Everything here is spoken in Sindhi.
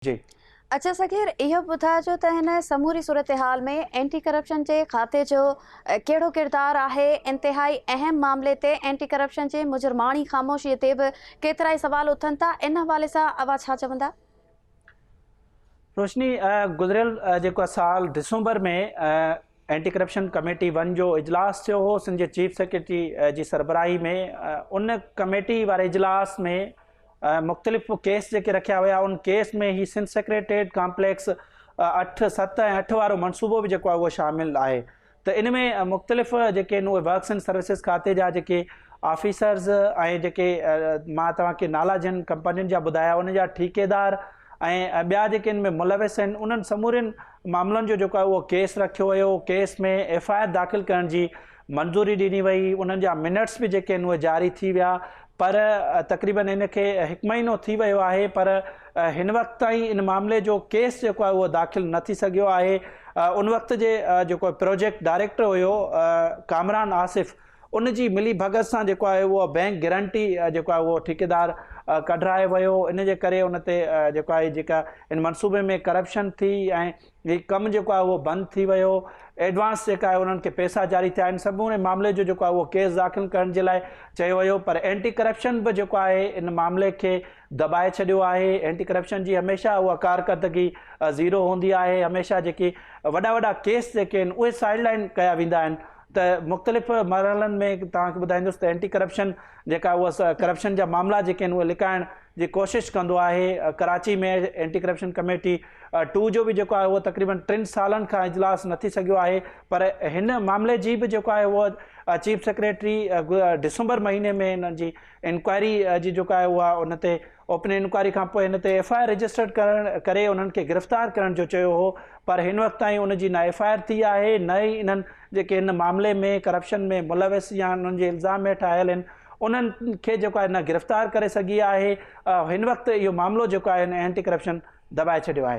جي. اچا صغير اهو ٻڌائجو ته هن سموري صورتحال ۾ اينٽي ڪرپشن جي کاتي جو ڪهڙو ڪردار آهي، انتهائي اهم معاملي تي اينٽي ڪرپشن جي مجرماڻي خاموشي تي به ڪيترائي سوال اٿن ٿا ان حوالي سان اوهان ڇا چوندا؟ روشني گذريل جيڪو سال December ۾ anti corruption committee one جو اجلاس ٿيو هو سنڌ جي چيف سيڪريٽري جي سربراهي ۾ ان ڪميٽي واري اجلاس ۾ مختلف ڪيس جيڪي رکيا ويا ان ڪيس ۾ هي سنڌ سيڪريٽريٽ ڪامپليڪس 8، 7 ۽ 8 وارو منصوبو به جيڪو آهي اهو شامل آهي ته ان ۾ مختلف جيڪي آهن اهي ورڪس اينڊ سروسز کاتي جا جيڪي آفيسرز ۽ جيڪي مان توهان کي نالا جن ڪمپنين جا ٻڌايا ان جا ٺيڪيدار ۽ ٻيا جيڪي ان ۾ ملوث آهن انهن سمورين معاملن جو جيڪو آهي اهو ڪيس رکيو ويو ڪيس ۾ ايف I R داخل ڪرڻ جي منظوري ڏني وئي انهن جا منٽس به جيڪي آهن اهي جاري ٿي ويا پر تقريبن ان کي هڪ مهينو ٿي ويو آهي پر هن وقت تائين ان معاملي جو ڪيس جيڪو آهي اهو داخل نه ٿي سگهيو آهي ان وقت جي جيڪو پروجيڪٽ ڊائريڪٽر هيو ڪامران آصف ان جي ملي ڀڳت سان جيڪو آهي اهو بينڪ گرنٽي جيڪو آهي اهو ٺيڪيدار ڪڍرائي ويو ان جي ڪري ان تي جيڪو آهي جيڪا ان منصوبي ۾ ڪرپشن ٿي ۽ هي ڪم جيڪو آهي اهو بند ٿي ويو، ايڊوانس جيڪا آهي انهن کي پئسا جاري ٿيا، ان سموري معاملي جو جيڪو آهي اهو ڪيس داخل ڪرڻ جي لاء چيو ويو پر اينٽي ڪرپشن به جيڪو آهي ان معاملي کي دٻائي ڇڏيو آهي، اينٽي ڪرپشن جي هميشه اها ڪارڪردگي زيرو هوندي آهي، هميشه جيڪي وڏا وڏا ڪيس جيڪي آهن اهي سائيڊ لائن ڪيا ويندا آهن ته مختلف مرحلن ۾ توهان کي ٻڌائيندس ته اينٽي ڪرپشن جيڪا اها ڪرپشن جا معاملا جيڪي آهن اهي لڪائڻ جي ڪوشش ڪندو آهي، Karachi ۾ anti corruption committee two جو به جيڪو آهي اهو تقريبن ٽن سالن کان اجلاس نه ٿي سگهيو آهي پر هن معاملي جي به جيڪو آهي اهو چيف سيڪريٽري ڊسمبر مهيني ۾ انهن جي انڪوائري جي جيڪو آهي اها ان تي اوپن انڪوائري کان پوء هن تي ايف I R registered ڪرڻ ڪري انهن کي گرفتار ڪرڻ جو چيو هو پر هن وقت تائين ان جي نه ايف I R ٿي آهي نه ئي انهن جيڪي هن معاملي ۾ ڪرپشن ۾ ملوث يا انهن جي الزام هيٺ آيل آهن انهن کي جيڪو آهي نه گرفتار ڪري سگهي آهي هن وقت اهو معاملو جيڪو آهي اينٽي ڪرپشن دٻائي ڇڏيو آهي.